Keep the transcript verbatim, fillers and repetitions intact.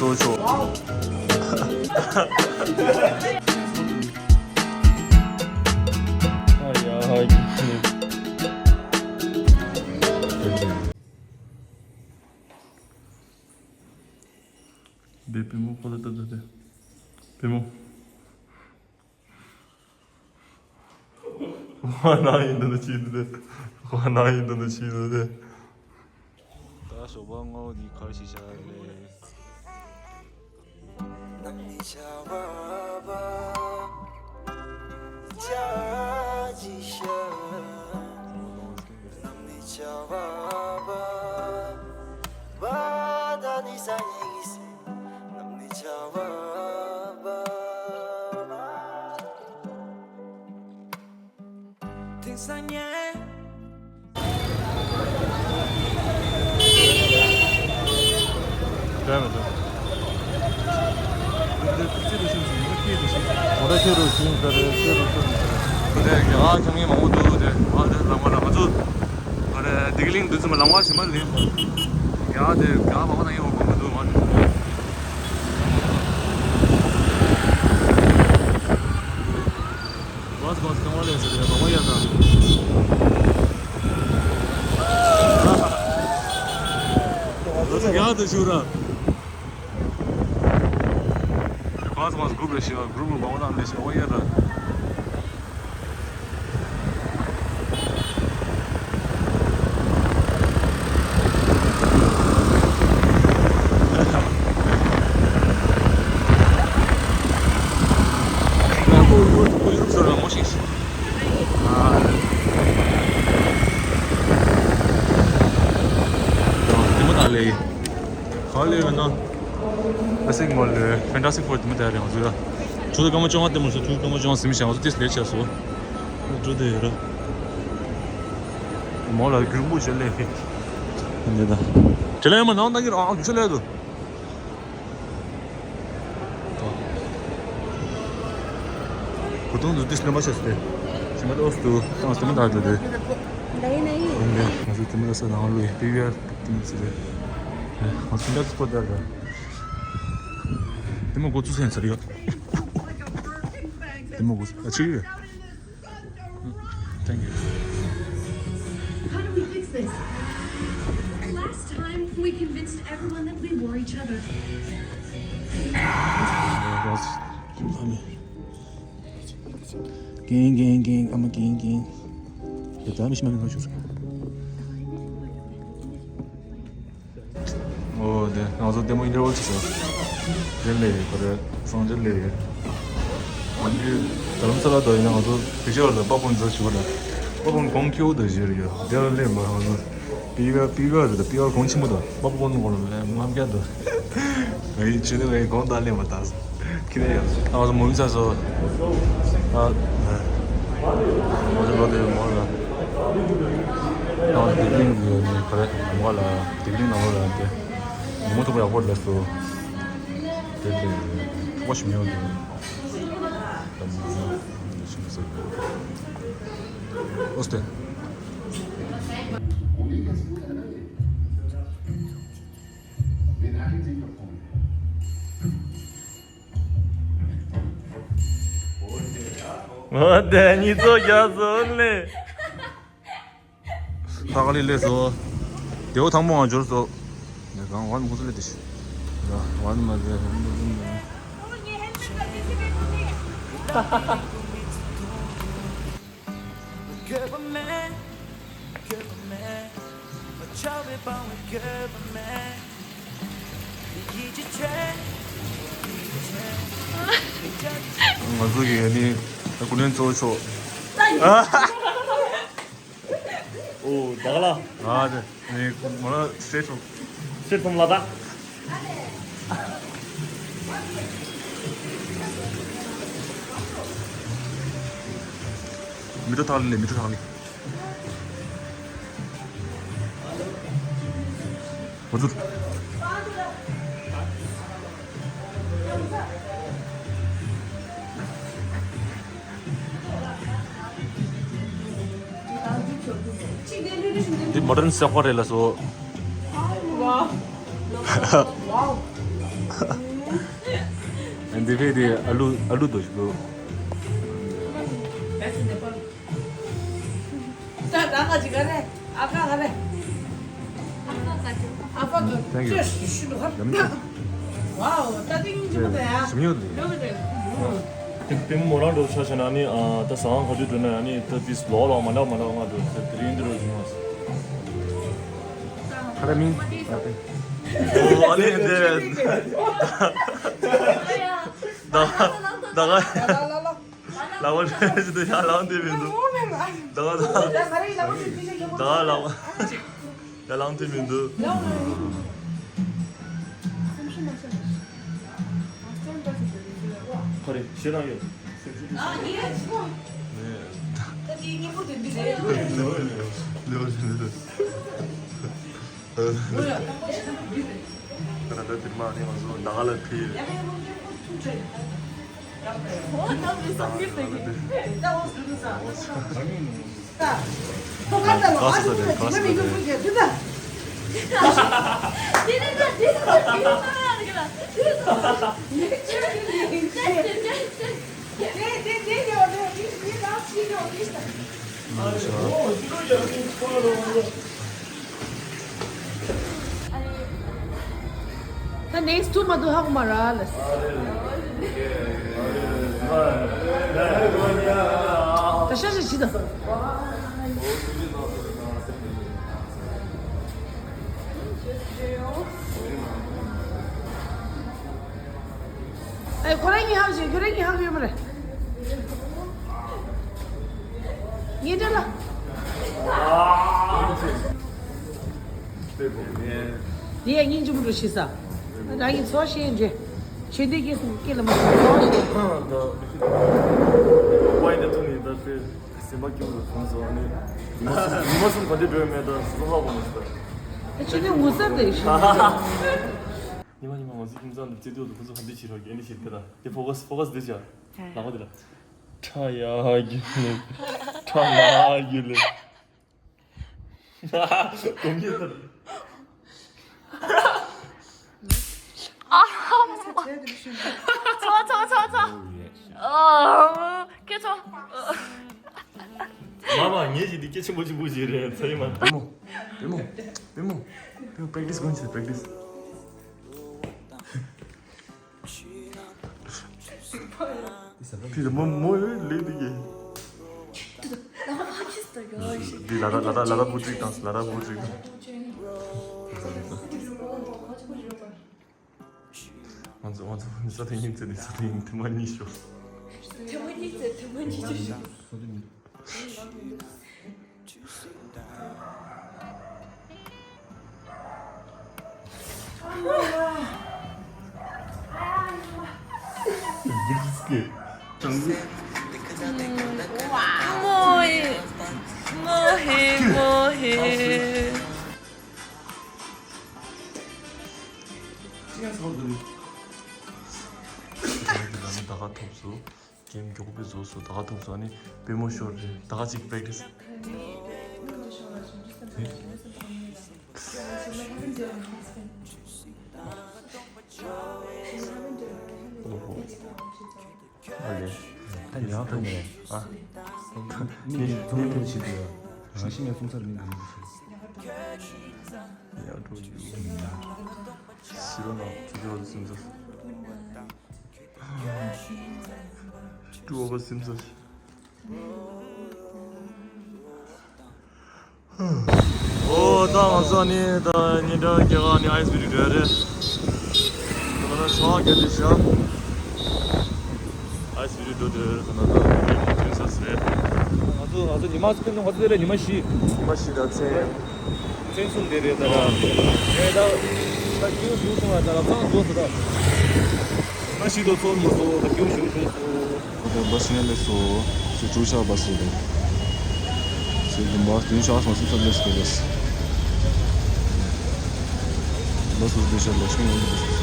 ལོ་ཆོག་བེ་བེ་མོ་ཁོ་ལ་ལྟ་ལྟ་སྟེ། བེ་མོ། ཧོ་ན་ཡིན་འདི་འདི་ཆི་འདི་དེ། ཧོ་ན་ཡིན་འདི་འདི་ཆི་འདི་དེ། ད་ཞོགས་པ་སྔ་པོ་འདི་ག་རེ་ཞིག་བྱ་ཡ་རེད། དེང་སང་ཉལ། དྲན་མི་འདུག་འདི་ཁྱེད་རུ་ཤིང་ཟིན་འདི་ཁྱེད་རུ་ཤིང་། མོ་ར་ཁྱེད་རུ་ཤིང་ཟེར་རེད། ཁྱེད་རུ་ཤིང་ཟེར་རེད། འདི་རྒྱ་གར་ཁྱོད་ངའི་མང་པོ་འདུག་དེ་ང་དེ་ལམ་ཁ་ལ་ང་ཚོ་ཨ་རེ་བདེ་སྐྱིད་གླིང་འདི་ཚོ་མ་ལམ་ཁ་ཞིམ་པ་ལེན་པ། རྒྱ་གར་དེ་རྒྱ་གར་མང་པོ་ན་ངའི་འོ་གོ་མི་འདུག་ང་དེ། What's going on? What's going on? Group, group, group. ཨ་སེ་མོལ་ལ་Fantastic Four དེ་མོ་དེ་རེད་ང་ཚོ་ཡ། ཆུ་ཚོད་སྐར་མ་བཅོ་ལྔ་དེ་མོ་སོ་ཆུ་ཚོད་སྐར་མ་བཅོ་ལྔ་ཟིན་ཤག་ང་ཚོ་ཏིས་ལེ་ཆགས་སོ། འགྲོ་དེ་ཡོད་ར། མོ་ལ་རྒྱུན་པུ་ཞིག་ལས་ཕི། འདི་ད། དེ་ལས་མ་ནང་ད་གི་རང་རྒྱུ་ཆ་ལས་དུ། གོ་ཐུང་དུ་ཏིས་ལེ་མ་ཆགས་སྟེ། ཞི་མ་ཏོ་སུ་ཏང་སྟེ་མ་ད་དུ་དེ། ང་ཚོ་དེ་མོ་ས་ནང་ལུས་པི་ཝི་ཨར་དེ་མོ་ཟེར་རེད། ང་ཚོ་འདྲ་ཚོ་པོ་དར་ར། དེ་མོ་འགོ་ཚུགས་སེམས་ཚར་ཡོད། དེ་མོ་འགོ་ཚུགས་ཨ་ཆི་ཡོད། Thank you. How do we fix this? Last time, we convinced everyone that we were each other. Gang, gang, gang, I'm a gang, gang. ཡ་ད་མི་ཤི་མ་མི་ཤི། ཨོ་དེ་ང་ཚོ་ལྟད་མོ་ཨིན་ཊར་ཝལ་ཅིག་བྱས། དེ་ལས་ཁོ་རེ་སང་ཇ་ལས་ཡོད། ང་ཚོ་རྡ་རམ་ས་ལ་དུ་ཡིན་ན་ང་ཚོ་བེ་ཤོར་ལ་པ་ཕོན་ཛ་ཞུ་བ་ལ་པ་ཕོན་གོང་ཁྱེའུ་དུ་བཞུར་ཡོད། དེ་ལ་སླེབས་མ་ང་ཚོ་པི་ཝར་པི་ཝར་རེད། པི་ཝར་གོང་ཆེན་པོ་དང་པ་ཕོན་གོང་ལ་ལས་ལྔ་བརྒྱ་དུ། ང་ཡི་ཆེ་ནི་ང་ཡི་གོང་དང་སླེབས་མ་ད། ཁྱི་རེ་ཡ། ཨ་ང་ཚོ་མོ་མི་ཚ་སོ། ཨ། ང་ཚོ་ལོ་དེ་མོ་ལ། ཨ་ང་ཚོ་དེ་རིང་གི་ནི་ག་རེ་མོ་ལ་དེ་རིང་ནང་ལོ་ལ་དེ། མོ་ཐུག་ཡག་པོ་ལ་སོ། དེ་དེ་ཐུག་པ་ཞིམ་ཡོང་དེ། ད་མོ་ཞིམ་སོ། ཨོ་སྟེ། འོ་དེ་གཉིས་ཚོ་རྒྱ་སོ་ལེ། ད་ག་ལེ་ལེ་སོ། དེའོ་ཐང་པོ་ང་འབྱོར་སོ། ནས་གང་བ་མི་ཁོ་ཚོ་ལེ་དེ་ཤི། ཡ་བ་མི་མ་ཟེར། ང་ཚོ་གི་ནི་ད་ཀུ་ནན་གཙོ་བོ་ཆོག་ཨོ་ད་ག་ལ། ཨ་ནི་ནི་མོ་ལ་straight from straight from ལ་དྭགས། མི་ཏོ་ཐག་ལི་ལེ། མི་ཏོ་ཐག་ལི། འོ་ཚུར། འདི་མོ་ཌན་སེ་ཧོ་རེད་ལ་སོ། Wow. Wow. འདི་བས་དེ་ཨ་ལུ་ཨ་ལུ་དོ་ཞིག་ལོ། ད་རང་ག་ཅི་ག་རེ་ཨ་ཁ་ག་རེ། ཨ་ཕ་ག་Thank you. ཅོས་ཤུ་ཤུ་ལོ། ཡ་མི་ཤོ། ཝའོ་ད་ཏིང་ཅི་མོ་ད་ཡ། ཞིམ་ཡོད་ལེ། ལོ་གི་དེ། དེ་དེ་མོ་རང་འགྲོ་ཆ་ཆ་ན་ནི་ཨ་ད་ཟ་ཁང་ག་དུས་འགྲོ་ན་ཡ་ནི་ད་དེ་ལོག་ལོག་མ་འདྲ་མ་འདྲ་ང་འགྲོ་དེ་དེ་རིང་འདི་རུ་ཞིག་མ་སོང་། ཁ་ར་མིན། ཨ་ཏེ། ཨོ་ཨ་ནི་དེ། ད་ད་ད་ལ་ལ་ལ། ལ་བ་ལ་ཅི་དེ་ཡ་ལང་དེ་མི་འདུག་ད་ད་ད་ལ་བ་ཡ་ལང་དེ་མི་འདུག་ཁོ་རེ་ཤེས་རང་ཡོད། ལེའོ་ལེའོ་ལེའོ། ད་ལྟ་དེ་མ་ནི་ང་ཚོ་ཟླ་ག་ལ་ཕེབས། ཨོ་ད་བི་སང་གི་སེ་གི། ད་next two མ་དུ་ཧ་གོ་མ་ར་ལ། ད་ཤ་ཤ་ཞི་ད། ཨེ་ཁོ་རང་གཉིས་ཧ་གོ་ཤེས། ཁོ་རང་གཉིས་ཧ་གོ་ཡོད་མ་རེད། ངས་འདྲ་ལ། དེ་ཡང་སྙིང་རྗེ་མོ་འགྲོ་ཤེས་ས། རང་གི་འཚོ་བ་ཤེས་འདྲེ། ཆོས་ལྡན་སྐྱེས་སུ་སྐྱེས་ལ་མ་འཚོ་བ་ཤེས། ད་ད་ད་ཐུག་ནས་ད་དཔེ་སེམས་པ་སྐྱོ་རུ་སོང་སོང་ནི། ཉི་མ་གསུམ་ཉི་མ་གསུམ་ག་འདྲ་འགྲོ་ཡོད་མེད་ད་སོ་སོ་ཧ་གོ་མ་སོང་ད། ད་ཆོས་ལྡན་ངོ་མཚར་དེ་ཤེས། ཉི་མ་ཉི་མ་ང་ཚོ་ཁྱིམ་ཚང་དུ་བརྩེ་དུས་དུ་ཁོ་ཚོ་ག་འདྲ་བྱེད་རོགས་ཀྱི་ཨ་ནི་ཞིག་དེ་ད་དེ་ཕོ་ཁ་སི་ཕོ་ཁ་སི་དེ་བྱ་ལག་པ་དེ་ལ། ཁྲ་ཡ་གི་ལེ། ཁྲ་ལ་གི་ལེ། གོམ་ཡེ་ལ། ཨ་ཧ། ཚོ་ཚོ་ཚོ་ཚོ། ཨ་སྐད་ཚོ། མ་མ་ངེད་ཀྱི་འདི་སྐད་ཆེན་པོ་ཆེན་པོ་ཞིག་རེད་ཚ་ཡི་མ། པུས་མོ། པུས་མོ། པུས་མོ། པུས་མོ་practice དགོས་ཆེ་practice། དེ་ལ་མོ་མོ་ཡོད་ལེ་དེ་གི། འདི་ལ་ད་ལ་ད་ལ་ད་བུ་ཅིག་དང་ལ་ད་བུ་ཅིག་དང་། ང་ཚོ་ང་ཚོ་ས་ཐེངས་ཉིན་ཚེ་ནི་ས་ཐེངས་ཐེངས་མ་གཉིས་ཤོག་ཐེངས་མ་གཉིས་ཚེ་ཐེངས་མ་གཉིས་ཤོག་མོ་ཧེ། མོ་ཧེ། མོ་ཧེ། ད་ག་ཐོབ་སོང་། གྱེན་མགྱོགས་པོ་བཟོས་སོང་། ད་ག་ཐོབ་སོང་། ཨ་ནི་པུས་མོ་ཤོར་རེད། ད་ག་ཅིག་practice། ཨོ་ཧོ། ཨ་ལེ། ད་ཉལ་ཐུབ་ནས། ཨ། མི་གི་ཐུགས་ཐུགས་བྱེད་དུས་རང་བཞིན་ནས་སོང་ཚར་མི་འདུག་ཡ་འགྲོ་ཡུ། ཤི་རོ་ན་ཁྱོད་ཚོ་སེམས་ཚོར། ཏུ་ཨོ་སེམས་ཚོར། ཨོ་ད་ང་ཚོ་ནི་ད་ཉིན་གྲངས་བརྒྱད་ཀ་ནི་ཨའི་སི་བི་ཌི་འགྲོ་ཡ་རེད། ད་ལྟ་ཆར་པ་བརྒྱབ་དེ་ཤག་ཨའི་སི་བི་ཌི་འགྲོ་དེ་ད་ལྟ་ད་ཐོན་ས་རེད། ང་ཚོ་ང་ཚོ་ཉི་མ་ཁྱོན་ནས་ང་ཚོ་དེ་ལ་ཉི་མ་བཞི། ཉི་མ་བཞི་དང་མཚན། མཚན་གསུམ་དེ་རེད་ད་ར། རེད་ད། ད་ཁྱོད་བཞུགས་སོང་ང་ད་ལ་ཚང་རྫོགས་སོང་ད། ཉི་མ་བཞི་དང་ཚོགས་མ་སོང་ད་ཁྱོད་བཞུགས་བཞུགས་སོང་། ཁོ་ཚོ་བ་སི་ཡང་སླེབས་སོང་། ཚེས་དྲུག་ཤག་བ་སི་རེད། ཚེས་བདུན་པ་བདུན་ཤག་སོང་སུམ་ཚར་སླེབས་སོང་བ་སི། བ་སི་བདུན་ཤག་ལ་ཤོང་ཡོང་གི་འདུག